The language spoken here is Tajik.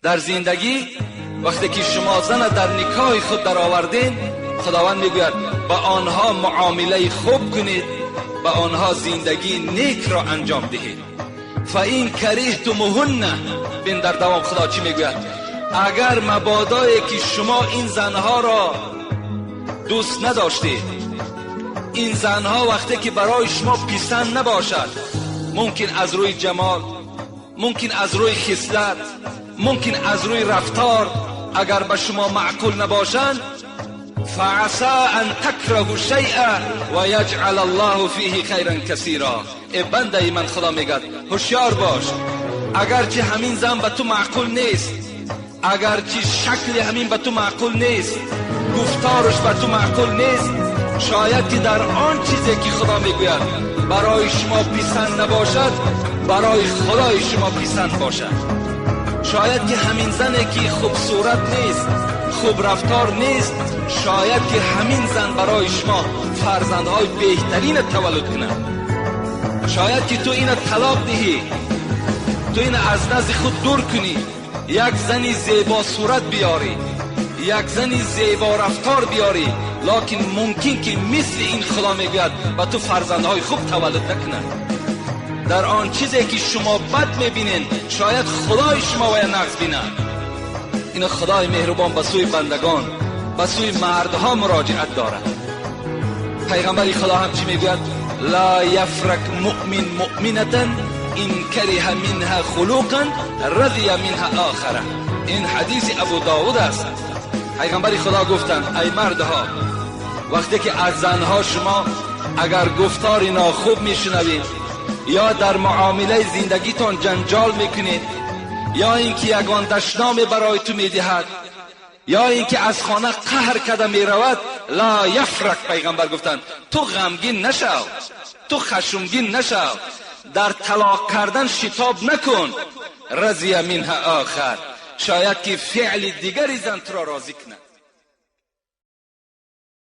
Дар зиндагӣ вақте ки шумо зана дар никоҳи худ даровардед, Худованд мегӯяд ба онҳо муомилаи хуб кунед, ба онҳо зиндагии нек ро анҷом диҳед. فَإِنْ كَرِهْتُمُوهُنَّ, бин дар давом Худо чӣ мегӯяд? Агар мабодое ки шумо ин занҳоро дӯст надоштед, ин занҳо вақте ки барои шумо писанд набошад, мумкин аз рӯи ҷамол, мумкин аз рӯи хислат, мумкин аз рӯи рафтор, агар ба шумо маъқул набошанд, فعسى أن تكرهوا شيئا ويجعل الله فيه خيرا كثيرا. Эй бандаи ман, Худо мегӯяд, ҳушёр бош, агарчи ҳамин зан ба ту маъқул нест, агарчи шакли ҳамин ба ту маъқул нест, гуфтораш ба ту маъқул нест, шояд ки дар он чизе ки Худо мегӯяд барои шумо писанд набошад, барои Худои шумо писанд бошад. Шояд ки ҳамин зане ки хубсурат нест, хуб рафтор нест, шояд ки ҳамин зан барои шумо фарзандҳои беҳтарина таваллуд кунад. Шояд ки ту ина талоқ диҳӣ, ту ина аз назди худ дур кунӣ, як зани зебо сурат биёрӣ, як зани зебо рафтор биёрӣ, локин мумкин ки мисли ин Худо мегӯяд ба ту фарзандҳои хуб таваллуд накунад. Дар он чизе ки шумо бад мебинед, шояд Худои шумо вая нағз бинад. Ина Худои меҳрубон ба сӯи бандагон, ба сӯи мардҳо муроҷиат дорад. Пайғамбари Худо ҳам чӣ мегӯяд? لا يفرك مؤمن مؤمنة إن كره منها خلقا رضي منها آخر. Ин ҳадиси Абу Довуд аст. Пайғамбари Худо гуфтанд: ай мардҳо, вақте ки аз занҳо шумо агар гуфтори нохуб мешунавед ё дар муомилаи зиндагитон ҷанҷол мекунед, ё ин ки ягон дашноме барои ту медиҳад, ё ин ки аз хона қаҳр карда меравад, لا يفرك, пайғамбар гуфтанд, ту ғамгин нашав, ту хашмгин нашав, дар талоқ кардан шитоб накун. رضي منها آخر, шояд ки феъли дигари зан туро розӣ кунад.